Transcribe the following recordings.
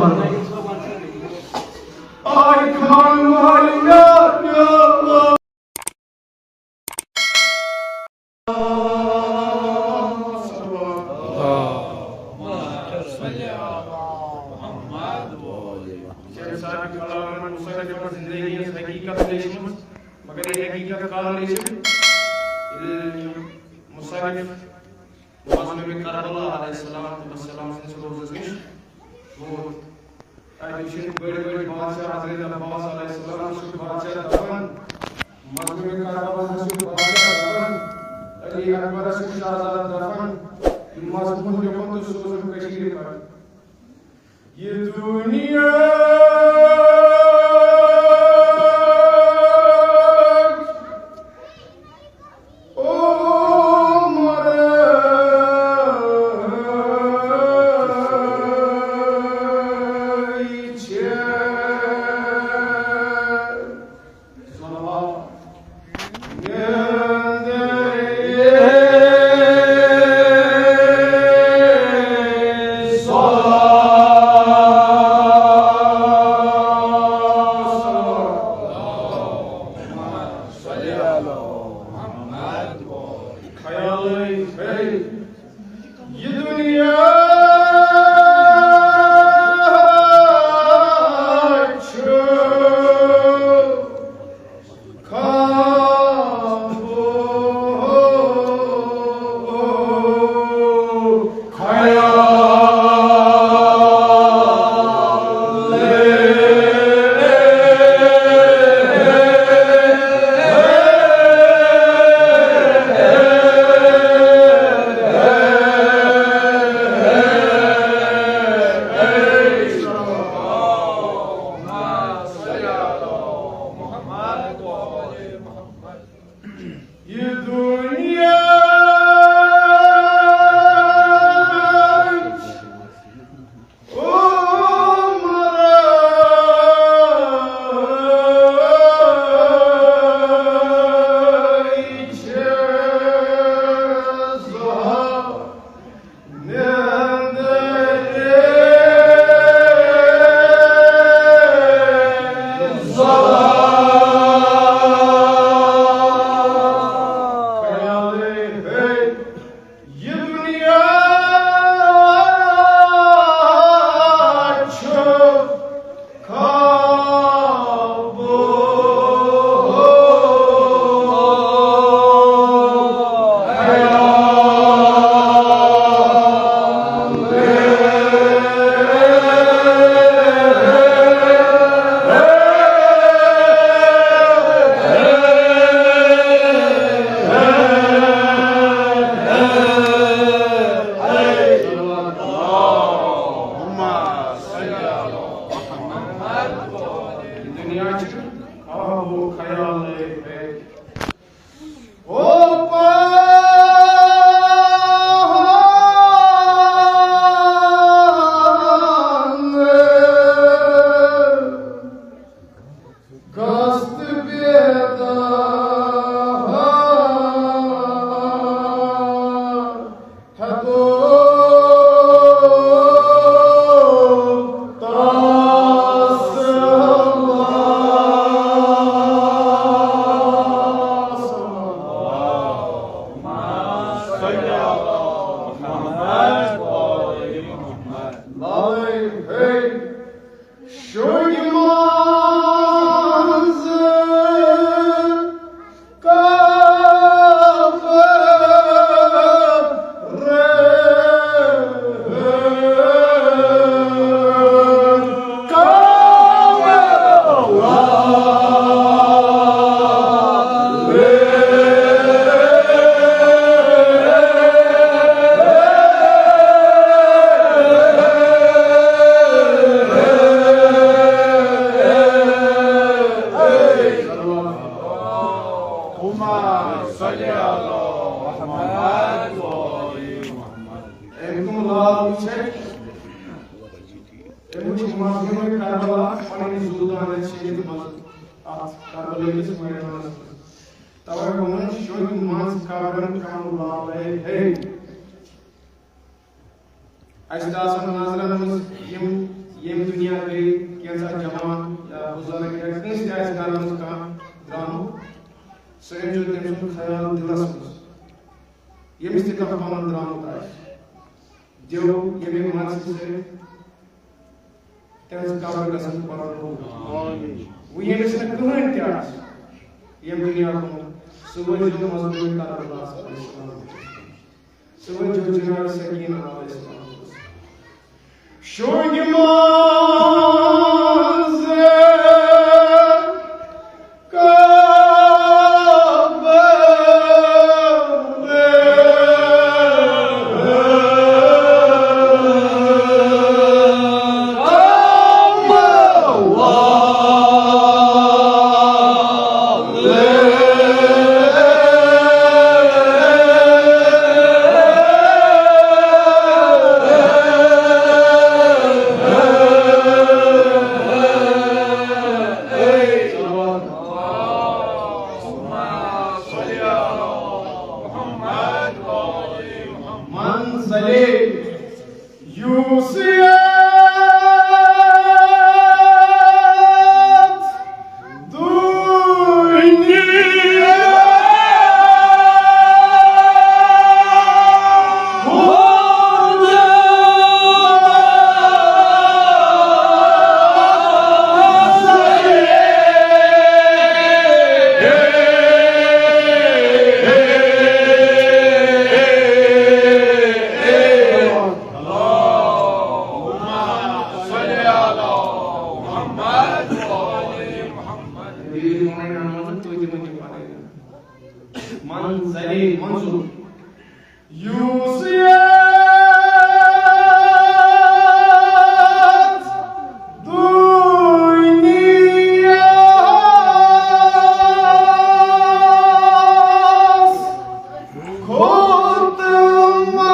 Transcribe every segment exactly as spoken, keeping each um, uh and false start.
I Khan مہرنہِ پیٛارنہِ۔ ییٚمہِ ساتہٕ کلامن مصنفن زندگی ہٕنٛز حقیقت لیچھمٕژ، مگر یہِ حقیقت کر لیچھِ؟ ییٚلہِ مصنف مظلوم کربلا علیہ السلام تہٕ وسلام سٕنٛدِس روزس نِش ووت۔ تتہِ وٕچھِن بٔڑۍ بٔڑۍ بادشاہ حضرت عباس علیہ السلام چھُ بادشاہ دپان، مظلوم کربلا چھُ بادشاہ دپان، علی اکبرس چھُ شہزاد دپان، یہِ مظلوم دِمو تہٕ سوزُن کٔشیٖرِ پٮ۪ٹھ۔ یہِ دُنیا خیالٕے ہے یہِ دُنیا چھُ خواب خیال۔ یہِ دُنیا یہِ دُنیا چھُ خواب خیال۔ دُنیا چھُ خواب و خیال ہے۔ او پان گژھ تہٕ بیدار ہٮ۪تو تاس لالے ہے شوقہِ منٛز کعبہٕ أمۍ وُچھ مظلوم کربلا پننہِ زُو دانہِ چھٔلِتھ منٛز اتھ کربلٲوِس مٲدانس منٛز۔ توے ووٚنُن شوقہِ منٛز کعبن کم لالے ہے۔ اسہِ تہِ آسن نظرن منٛز یِم ییٚمہِ بیٚیہِ کینٛژھا جوان یا بُزرگ یا کٲنٛسہِ تہِ آسہِ گرَس منٛز کانٛہہ درٛامُت، سُہ أنۍزیو تٔمۍ سُنٛد خیال دِلَس منٛز۔ ییٚمِس تہِ کانٛہہ پَنُن درٛامُت آسہِ، دِیِو ییٚمہِ مرضی سۭتۍ تِہٕنٛز قبر گژھن پَنُن نوٗر۔ وۄنۍ ییٚمِس نہٕ کٕہٕنۍ تہِ آسہِ، ییٚمہِ دُنیا کُن، سُہ وٲتۍ زیو مظلوٗم کربلاہَس علیہ السلام۔ سُہ وٲتۍ زیو جناب سکیٖنہ علیہ السلام۔ شونگہِ منٛز منزلے یوسیات دنیا منزلے منظور۔ یوسیات دنیاہس کھوت منزلے۔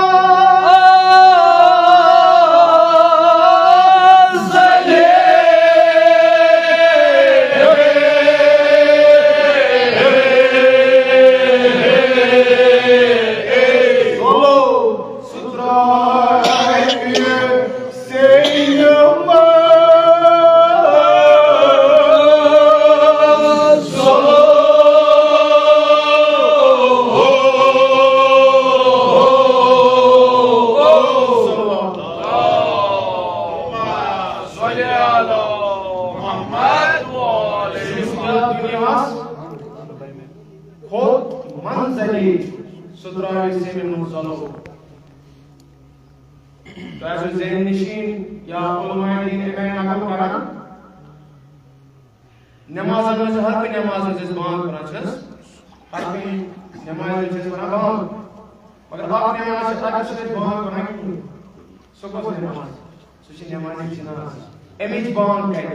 سُہ درٛاو سیٚنہِ منٛز۔ دُنیاہَس کھوٚت منزلے، سُہ درٛاو سیٚنہِ منٛز زلو۔ تۄہہِ آسِو ذہن نشین یا علماء دین امہِ آیہِ نقل کران۔ نمازن منٛز چھِ ہر کُنہِ نمازِ منٛز أسۍ بانگ پران چھِ حظ۔ ہر کُنہِ نمازِ منٛز چھِ أسۍ پران بانگ۔ مگر اکھ نماز چھِ، تتھ چھِ أسۍ بانگ پران کِہیٖنۍ۔ سۄ کۄس نماز؟ سُہ چھِ نمازِ جنازٕ۔ اَمِچ بانگ کَرِ۔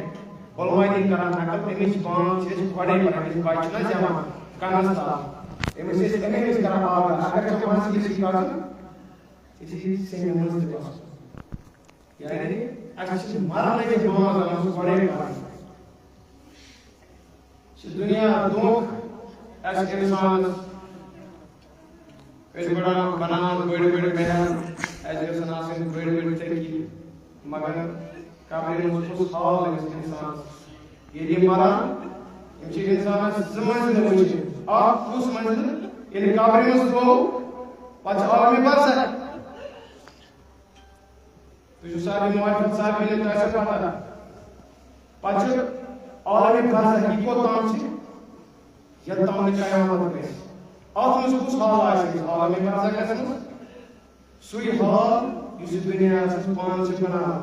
علماء دین کران نقل، اَمِچ بانگ چھِ أسۍ گۄڈَے پران، ییٚلہِ بچہِ چھُنہ زٮ۪وان کنس تل۔ أمِس چھِ أسۍ اَمے وِزِ کران آگاہ۔ اگر ژےٚ منٛز کینٛہہ چھُے کرُن، ژےٚ چھِ سیٚنہِ منٛز تہِ گژھُن۔ یعنی، اَسہِ چھِ مرنٕچ بانگ آمٕژ گۄڈَے پرنہٕ۔ چھِ دُنیا دھوکہٕ اَسہِ اِنسانَس۔ أسۍ بڑا-، بناوان بٔڑۍ بٔڑۍ محل، اَسہِ گژھن آسٕنۍ بٔڑۍ بٔڑۍ تٔکی، مگر قبرِ منٛز کُس حال أمِس اِنسانَس؟ ییٚلہِ یہِ مران، یِم چھِ اِنسانَس زٕ منزلہٕ وٕچھِنۍ۔ اَکھ کُس منزلہٕ؟ ییٚلہِ قبرِ منٛز ترٛوو، پَتہٕ چھِ عالمِ برزخ۔ تُہۍ چھِو سارے موافق، سارے ؤنِو، تۄہہِ آسیو پتہ۔ پتہٕ چھُ عالمِ برزخ، یہِ کوٚت تام چھِ؟ یوٚت تام نہٕ قیامت گژھِ۔ اَتھ منٛز کُس حال آسہِ أمِس عالمِ برزخس منٛز؟ سُے حال یُس یہِ دُنیاہَس منٛز پانہٕ چھِ بناوان۔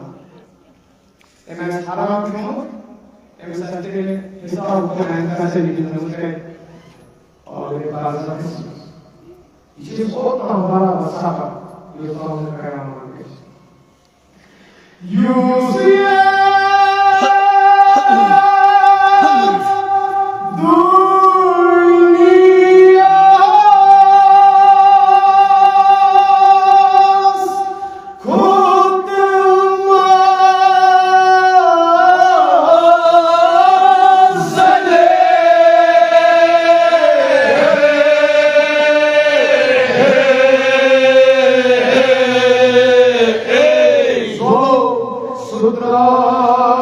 أمۍ آسہِ حرام کھیوٚمُت، أمِس آسہِ تیٚلہِ حساب کوٚرمُت، أمۍ آسہِ تیٚلہِ دیُتمُت کَتہِ؟ عالمِ برزخس منٛز۔ یہِ چھِ أسۍ اوٚت تام برابر سفر، یوٚت تام نہٕ قیامت گژھِ۔ یُس یتھ دُنیاہس کھوٚت منزلے۔ سُہ درٛاو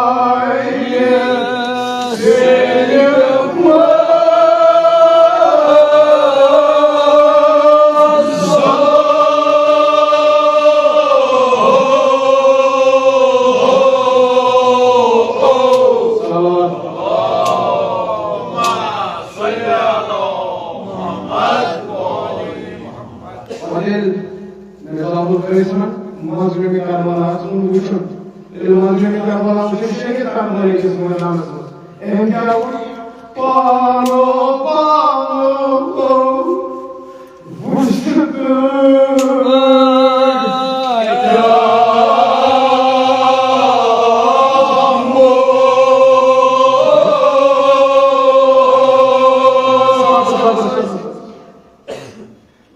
کربلا چھُ شہید کربلٲوِس مٲدانس منٛز۔ أمۍ کیٛاہ ووٚن؟ پانو، پانو، وُچھ تہٕ کیٛاہ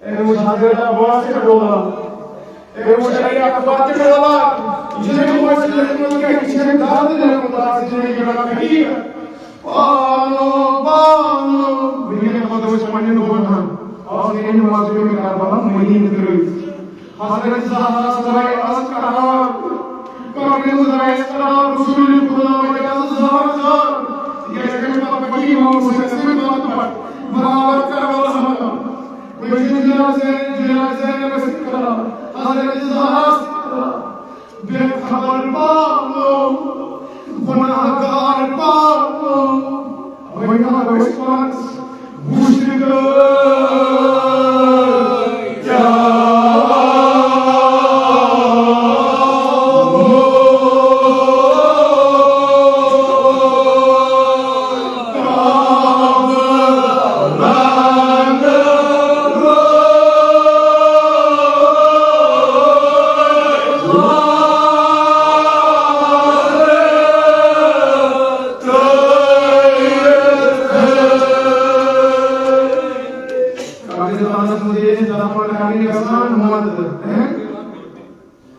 أمۍ وُچھ حضرت عباس تہِ ڈولان۔ أمۍ وُچھ علی اکبر تہِ ڈولان۔ یہِ چھُنہٕ أمۍ وُچھ لیوٚکھمُت کینٛہہ، یہِ چھُ أمۍ دَرد لیوٚکھمُت، اَتھ چھُ یہِ وَنان حقیٖقت۔ پانو، پانو۔ وٕنکٮ۪ن وَنو أسۍ پنٛنٮ۪ن دۄہَن ہُنٛد۔ آز گٔے أمۍ مظلوٗم کربلا مدیٖنہٕ ترٛٲوِتھ۔ حضرت زہرا سرائے از قرار۔ پروین سرائے از قرار۔ رسول خدا وجہ زہر زار۔ تِکیٛازِ اَمہِ پتہٕ پَکی امام حسین سٕنٛدِ پتہٕ پتہٕ برابر کربلا ہمدان۔ وۄنۍ چھُ جناب زین، جناب زینب ٲسِتھ کران، حضرت زہرا ٲسِتھ کران۔ بے خبر پانو، گناہگار پانو، وۄنۍ اگر أسۍ پانس وٕچھِ گٔے کیٛاہ؟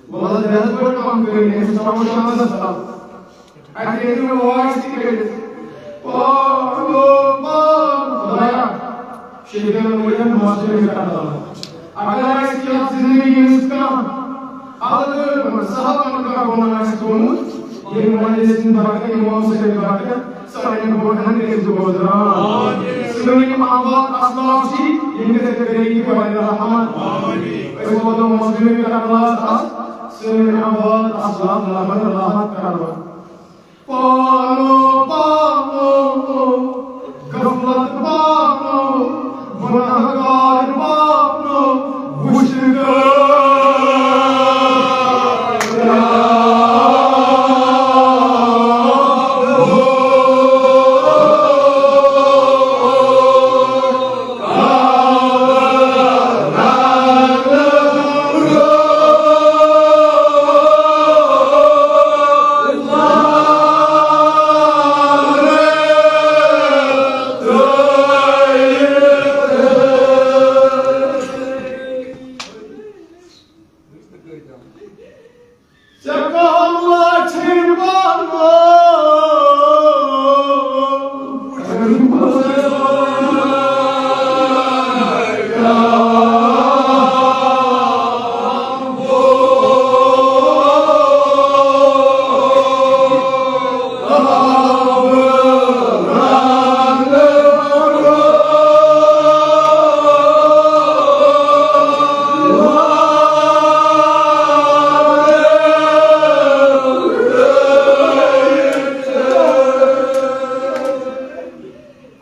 مطلب، بے حد بٔڑ کٲم کٔرِتھ، أمِس تھاوو شانس تل۔ اَتہِ ییٚلہِ مےٚ واش تہِ کٔرِتھ، پاک گوٚو، پاک خۄدایا، شہیدن وٲلٮ۪ن معصومِ کربلا۔ اگر اَسہِ یَتھ زندگی منٛز کانٛہہ الگ صحابن کانٛہہ گۄناہ آسہِ گوٚمُت، ییٚمہِ وجہ سٕنٛدِ برکت، امام حسین برکت، سانٮ۪ن گۄناہن کٔرۍ زِ گۄزران۔ سٲنۍ آباد اسلاف چھِ، یِم گژھن غریبی والٮ۪ن رحمت۔ أسۍ واتو مظلوم کربلاہس آز، سٲنۍ آباد اسلاف لبن راحت کربلا۔ پانو، پانو، غفلت پانو، گناہگار پانو، وُچھ ژےٚ کم لَچھَن بَنو۔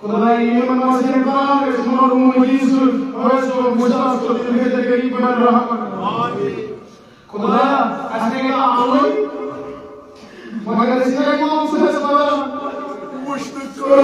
خدایا، یِمن منٛز یِم پران ٲسۍ، یِمن روٗم مٔجیٖد سۭتۍ ٲسۍ، تِم وٕچھان، تِم گٔے غریٖبن رحم۔ خدایا، اَسہِ گٔے نہٕ عملٕے، مگر أسۍ چھِ امام صٲبس ونان، وٕچھ تہٕ کر۔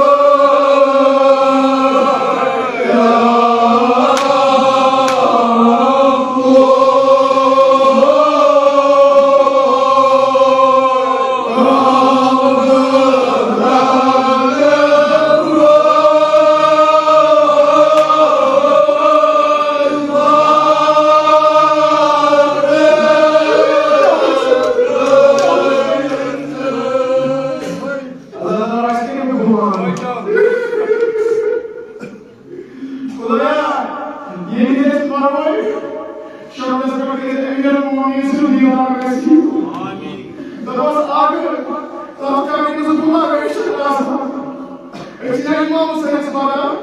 خدایا، ییٚمہِ دِژ پرواے، شرمس پٮ۪ٹھ گٔژھِتھ أمیٖر المومنیٖن سٕنٛز دیٖدار گژھِ۔ دَپُس، اکھ کتھ کرنہٕ سۭتۍ کوٗتاہ گژھِ آسان۔ أسۍ چھِ امام حسینس پران،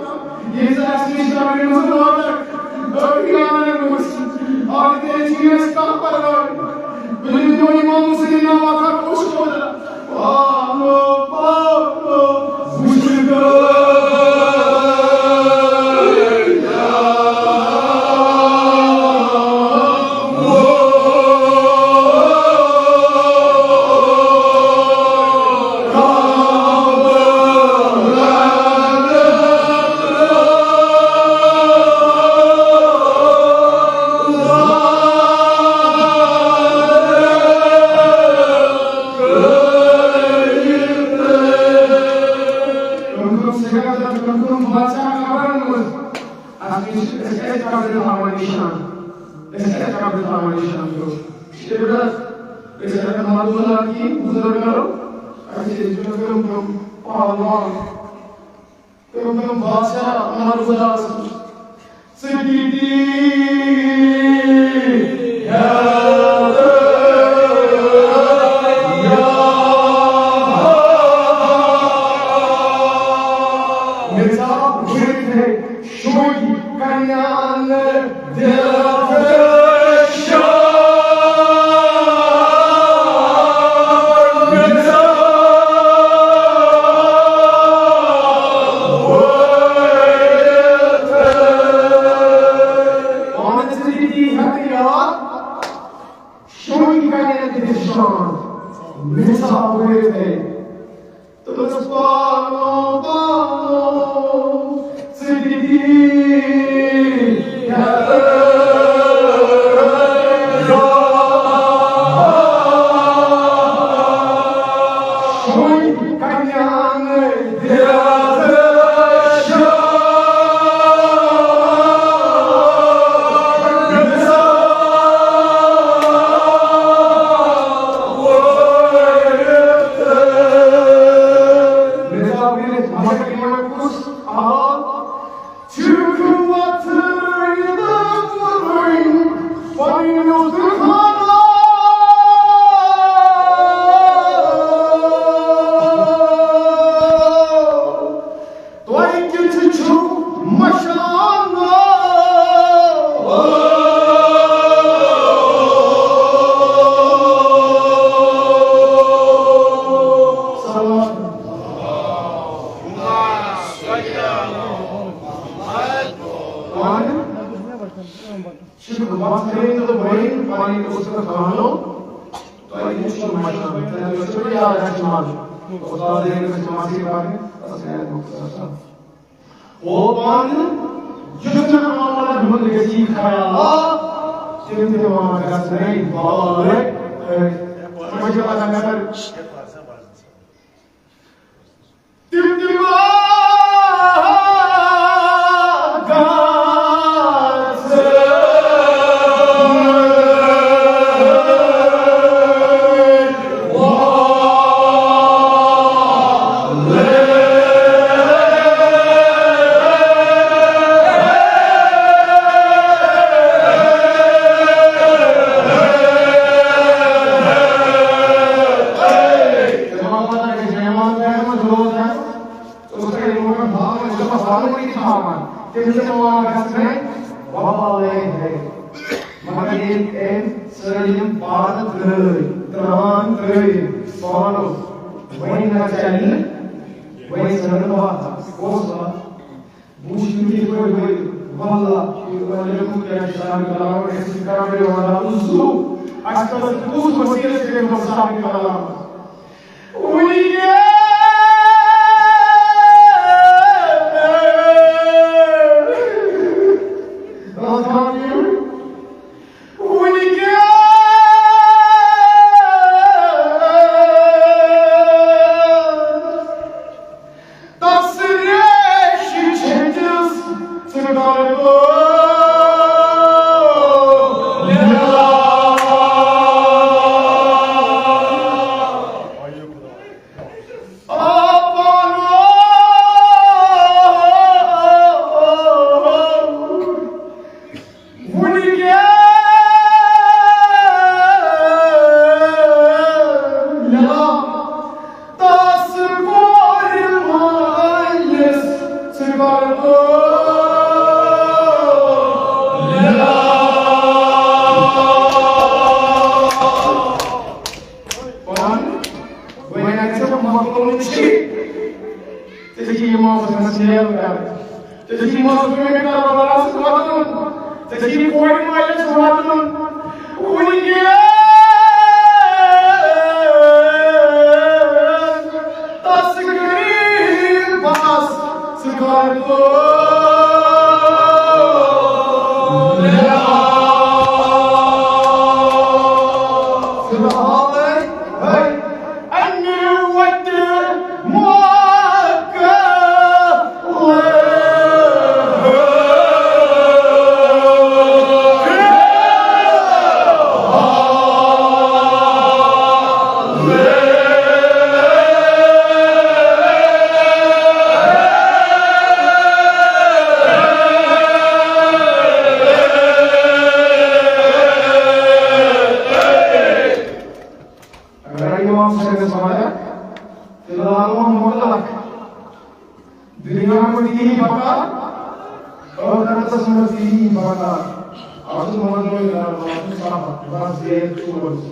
ییٚلہِ زن اَسہِ نِش کرنہٕ سۭتۍ واتان، أتھۍ آنٛگنس منٛز۔ اَتھ تہِ چھِنہٕ اَسہِ کانٛہہ پرواے۔ بہٕ دِمہٕ تِمن امام حسینٕنۍ ناو اکھ اکھ پوٚز خۄدا۔ پانو، پانو، وُچھ گٔے۔ قبرِ تھاوان نِشان۔ أسۍ کیٛاہ قبرِ تھاوان نِشان؟ تیٚلہِ نہ حظ، أسۍ اگر مدد کِہیٖنۍ، بُزرگ کرو، اَسہِ چھِ أسۍ چھِ کم کم پہلوان، کم کم بادشاہ عمر گزار۔ ژٕ دِدی مےٚ ژاو وٕچھِتھ ہے شُرۍ کنیان دِل فشار۔ مےٚ ژاو وٕچھِتھ۔ پانہٕ ژٕ دِدی ہٮ۪تھ یاد، شُرۍ کنیان دِل شان۔ مےٚ ژاو وٕچھِتھ ہے۔ تہٕ پانو پانو ژٕ دِدی شُرۍ کنیان دِل مےٚ ژاو وٕچھِتھ، مگر یِمن کُس آو؟ چھِکھ وۄتھٕے نہٕ وُنہِ پننیُک خانہ۔ تۄہہِ کِتھ چھُو مشان؟ چھِکھ وۄتھٕے تہٕ وۄنۍ پنٕنۍ اوسکھ خانو۔ تۄہہِ کِتھ چھُو مشان؟ تۄہہِ چھُو یاد اَسہِ منٛز۔ استاد ییٚلہِ أسۍ نمازِ پرنہِ، تَس یاد مختصر سان۔ او پانہٕ، یُس نہٕ عملن ہُنٛد گژھی خیال، تِم تہِ وَنان گژھنَے بالغ۔ تِمَن چھِ وَنان مےٚ کَر تِم تہِ وَنان گژھنَے۔ تِمن وَنان گژھِ نٮ۪ماز پَرنَس منٛز روزدار۔ تہٕ اوس تَتہِ لوٗکَن باغَن منٛز دَپان، پَرُن تہِ تھاوان۔ تٔمِس چھِ وَنان گژھنَے وَبالَے ہے۔ مگر ییٚلہِ أمۍ سٲلِم پَرٕ ترٛٲوۍ، ترٛان ترٛٲوِم پانو، وۄنۍ نہ چَلہِ نہٕ، وۄنۍ ژھٕنَن بہٕ اَتھ۔ کۄس وَتھ؟ بہٕ وٕچھِ نہٕ کِتھ پٲٹھۍ وۄنۍ، واللہ، یہِ وَنہِ مےٚ کوٗت کیٛاہ چھُ صاحب کَران، أسۍ چھِ کَران بیٚیہِ وَنان، زُو، اَسہِ خٲطرٕ کُس وسیٖلہٕ چھُ تٔمۍ پَتہٕ صاحب کَران؟ وٕنہِ کیٛاہ؟ وٕنہِ کیٛاہ؟ تس ریش چھٔجِس ژٕ کر تو لیلا۔ آ پانو۔ وُنہِ کیٛاہ تس کورِ مٲلِس ژٕ کر تو لیلا۔ پانہٕ وۄنۍ اگر ژےٚ مۄکلومُت چھی، ژےٚ چھِ یہِ محبت گژھان سیل کرٕنۍ۔ ژےٚ چھِ یہِ محبت مےٚ کربلاہس واتُن۔ ژےٚ چھِ یہِ کورِ مٲلِس واتُن۔ وٕنکیٚس تس غریٖبس ژٕ کر تو۔ سبحان اللہ۔ ہے۔ اَمہِ وَتہِ موقعہٕ۔ تلاوت مطلق۔ دنیا میں تیری بقا، آخرت میں تیری بقا۔ آج محمد میں کربلا، صحابہ، بس یہ چوبیس۔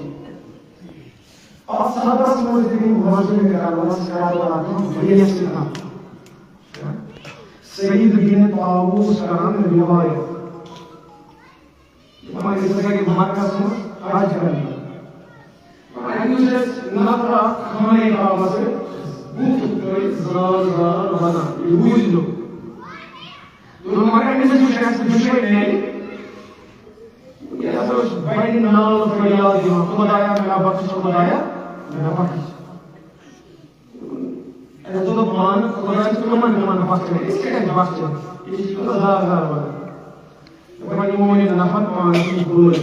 آج صحابہ میں تیری محمد میں کربلا، صحابہ، یہ سنا۔ سعید بن طاووس کران روایت۔ دپان ٲسۍ أسۍ گٔے مکس منٛز حج کرنہِ۔ دپان اَتہِ وٕچھ اَسہِ نفر اکھ خانہ کعبس سۭتۍ بُتھ ترٲوِتھ زار زار ونان، یہِ وٕچھ نہٕ۔ دوٚپُن، مگر أمِس وٕچھ اَسہِ دُشمن میانہِ۔ یہِ ہسا اوس بڑِ نالہٕ فریاد دِوان، خدایا مےٚ بخش، خدایا مےٚ بخش۔ أسۍ دوٚپ پانہٕ، خۄداے چھُ تِمن دِوان بخشِتھ، أسۍ کیٛازِ بخشو؟ یہِ چھُ یوٗتاہ زار زار وَنان۔ دَپان، یِمو یہِ نفر پانَس نِش بٲے۔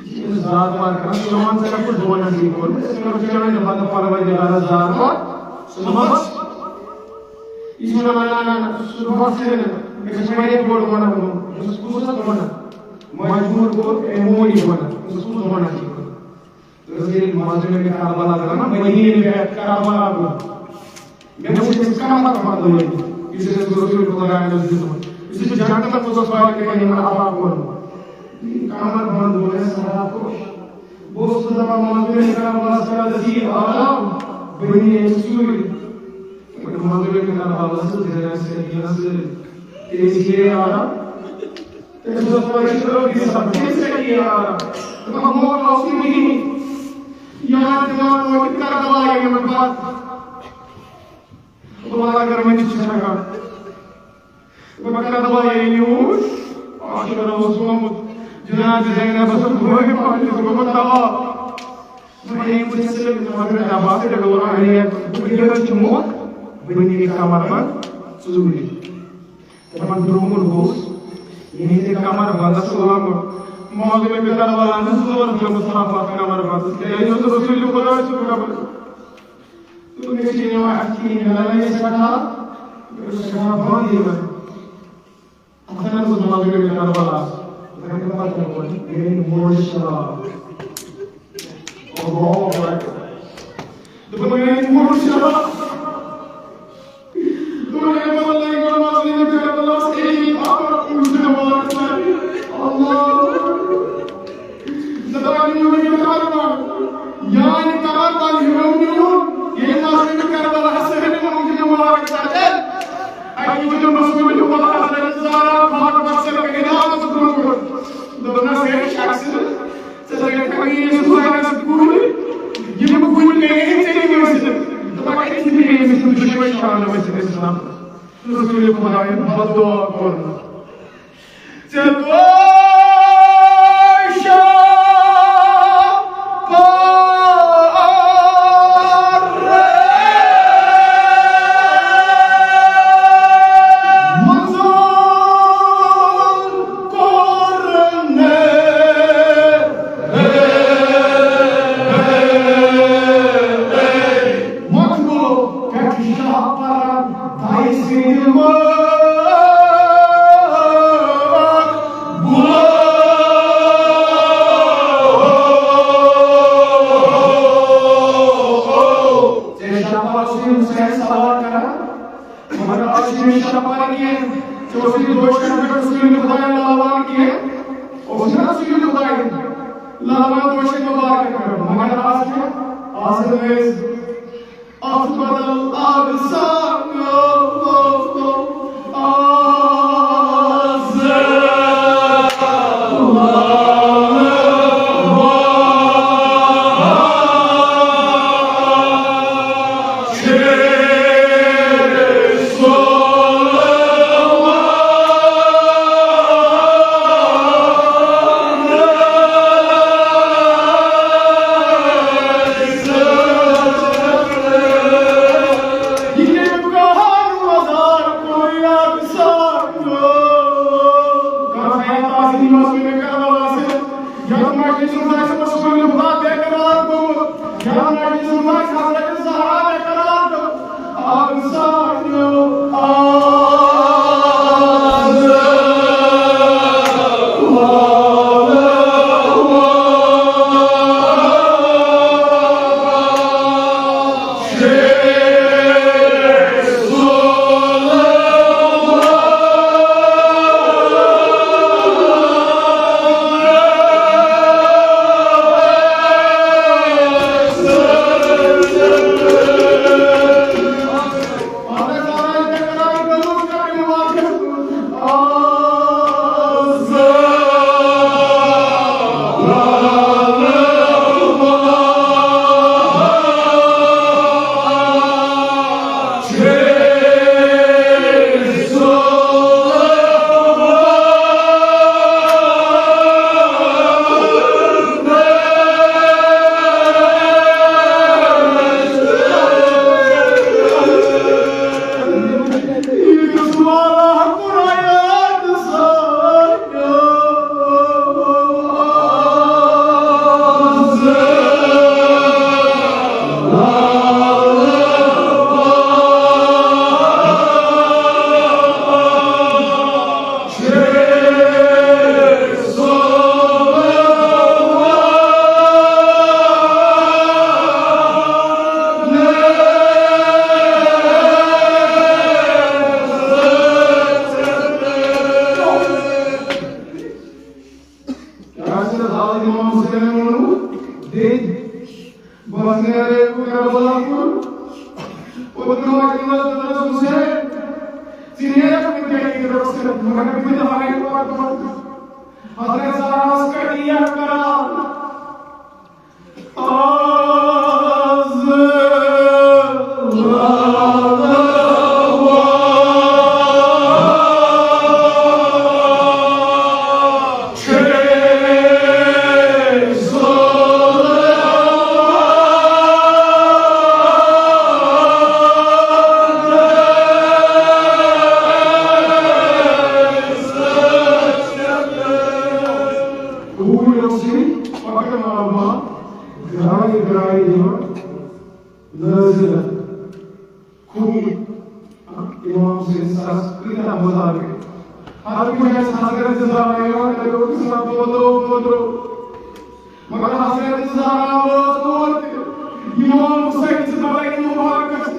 یہِ چھُ أمِس زار زار کران، ژٕ وَن، ژےٚ کَتھ کوٚر دۄن ہَتھ یہِ کوٚرمُت؟ أسۍ کَرو چانہِ بدلہٕ پروردگارَس زار زار، ژٕ مہ بَس۔ یہِ چھُ وَنان، نہ، نہ، نہ، سُہ بَس ہے نہٕ۔ مےٚ چھِ واریاہ بوٚڑ گۄناہ گوٚمُت۔ دوٚپمَس، کُس حظ گۄناہ؟ مجبوٗر کوٚر أمۍ مون یہِ گۄناہ۔ دوٚپمَس، کُس گۄناہ چھُ یہِ کوٚرمُت؟ تہٕ ییٚلہِ مظلوم کربلا درٛاو نا مدیٖنہٕ پٮ۪ٹھ کربلا کُن، مےٚ وُچھ تٔمِس کمر بنٛد لٲگِتھ، یُس أمِس رسول خدایَن اوس دیُتمُت، یُس أمِس جنتَس منٛز اوس واریاہ کَنہِ یِمَن عطا کوٚرمُت۔ کمر بنٛد گوٚو مےٚ سٮ۪ٹھاہ خۄش۔ بہٕ اوسُس دَپان، مظلوم کربلا سۭتۍ یی آرام، بہٕ نِیَس سۭتۍ۔ مگر مظلوم کربلا سٕنٛز زینب سکینہ سۭتۍ، تٔمِس یی آرام۔ تٔمِس اوس پَے، یہِ چھُ ٲخری سفر، تٔمِس کَتہِ یِیہِ آرام؟ دَپان، موقع اوس نہٕ کِہیٖنۍ۔ یاد دِوان ووت کربلا یِمَن پَتہٕ۔ وَلہٕ اگر وۄنۍ چھِ ہٮ۪کان۔ دَپان، کربلا ییٚلہِ یہِ وُچھ، عاشورہ اوس گوٚمُت۔ جناب زینبَس اوس بٲے پَہلِس گوٚمُت تباہ۔ وۄنۍ ییٚمہِ وٕچھِ سُہ مگر عباس رضی اللہ عنہ، بہٕ یہِ حظ چھُ موت، بہٕ نِمہٕ یہِ کمر بند ژوٗرِ۔ دَپان برٛونٛہہ کُن گوٚژھ یِہِنٛدِ کمر بندس لگُن۔ معلوم مےٚ کربلا ہٕنٛز زورس گٔمٕژ تھپھ اتھ کمر بندس، کیٛازِ یہِ اوس رسول خدا سُنٛد کمر۔ تہٕ مےٚ چھِ یِوان اَتھِ کِہیٖنۍ، مےٚ لگان یہِ سٮ۪ٹھاہ، مےٚ اوس سٮ۪ٹھاہ بنٛد یِوان۔ اَتھن اوس معلوم مےٚ کربلا، مگر مےٚ پتہ ووٚن، میٛٲنۍ موج چھِ لال۔ اللہ اکبر۔ دوٚپُن، میٛٲنۍ موج چھِ لال۔ دوٚپُن، اے اللہ، یہِ گوٚو مظلوم کربلاہَس عیٖد، اَمر اوٗنٛٹ مبارک سۭتۍ۔ اللہ اکبر۔ دَپان، یہِ اوٗنٛٹ مبارک، یعنی کمر بند ہیوٚو میون، ییٚلہِ مظلوم کربلاہَس سۭتۍ اوٗنٛٹ مبارک سۭتۍ۔ اَتہِ وُچھُن رسول خدا حضرت زہرا فاطمہ سۭتۍ کَنہِ آمٕژ برٛونٛہہ کُن۔ دوٚپنَس، ہے شخص، ژےٚ زَن تھٲوی ییٚمِس خۄدایَس کُلۍ، یِم کُلۍ پیٚیہِ ژےٚ تہِ ؤسِتھ۔ دَپان، أتھی پیٚیہِ أمِس دُشوَے شانہٕ ؤسِتھ أمِس نفرَس۔ رسول خۄدایَن بددعا کوٚرمُت۔ ژےٚ گوٚو شاہ پار۔ منظور کوٚر نہٕ۔ مۄنٛگو پٮ۪ٹھ شاہ پران دایہِ سٕنٛدِ مٲلۍ۔ ژےٚ شاہ پران اوسُے یِم سٲری سوال کران۔ مگر آز چھُنہٕ أمِس شفاعت کینٛہہ۔ ژےٚ اوسُے دوش کران پٮ۪ٹھ اوسُے نہٕ خۄدایَن لاوان کینٛہہ۔ اوس نہ سُہ یہِ خۄدایَن لاوان دوشَن مُبارکَن پٮ۪ٹھ۔ مگر آز کیٛاہ؟ آز ٲسۍ اَتھ بدل آب سان۔ آز کیٛاہ چھُ حضرت امام حسینن ووٚنمُت؟ دِتۍ، بہٕ نیرے کربلا کُن۔ پوٚتُس ووت حضرت حسین، ژٕ نیرکھ نہٕ کینٛہہ یہِ رٔژھِتھ، مگر بہٕ دِمہٕ ہاے پتہٕ۔ حضرت زہرا ٲس کَتہِ یہِ کران؟ اوٗرۍ اوسُے پکان آبا، گرٛایہِ گرٛایہِ یِوان نٲزِلہٕ۔ خوٗن۔ امام حسین سَس کۭتیٛاہ مُزار گٔے۔ ہر کُنہِ آسہِ حضرت زہرا یِوان، تَتہِ اوس گژھان پوترو پوترو۔ مگر حضرت زہرا وٲژ تور تہِ۔ امام حسین چھِ پَتہٕ أمۍ مُبارکَس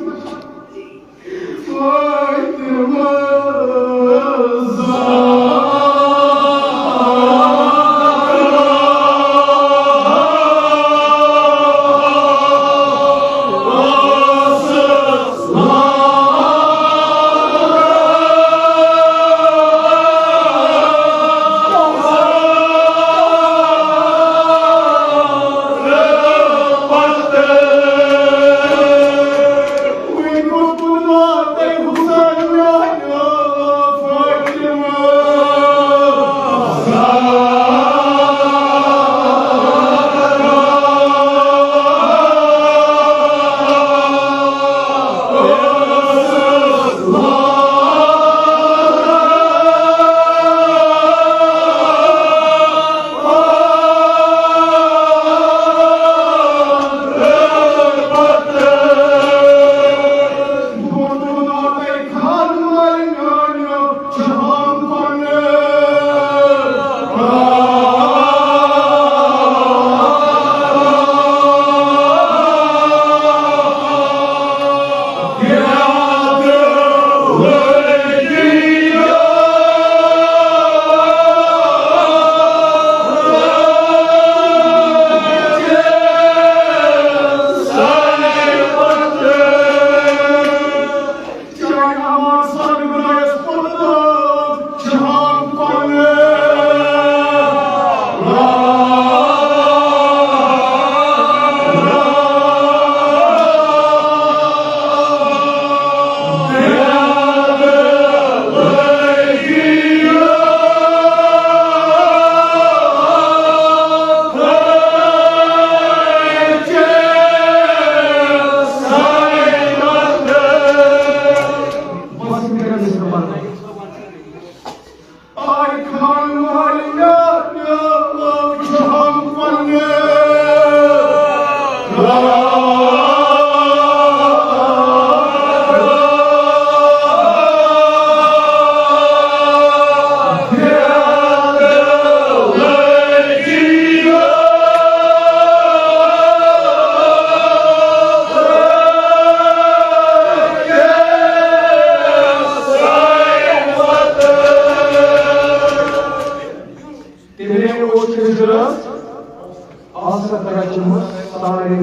سفر چمس تارے۔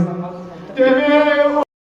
تیٚلہِ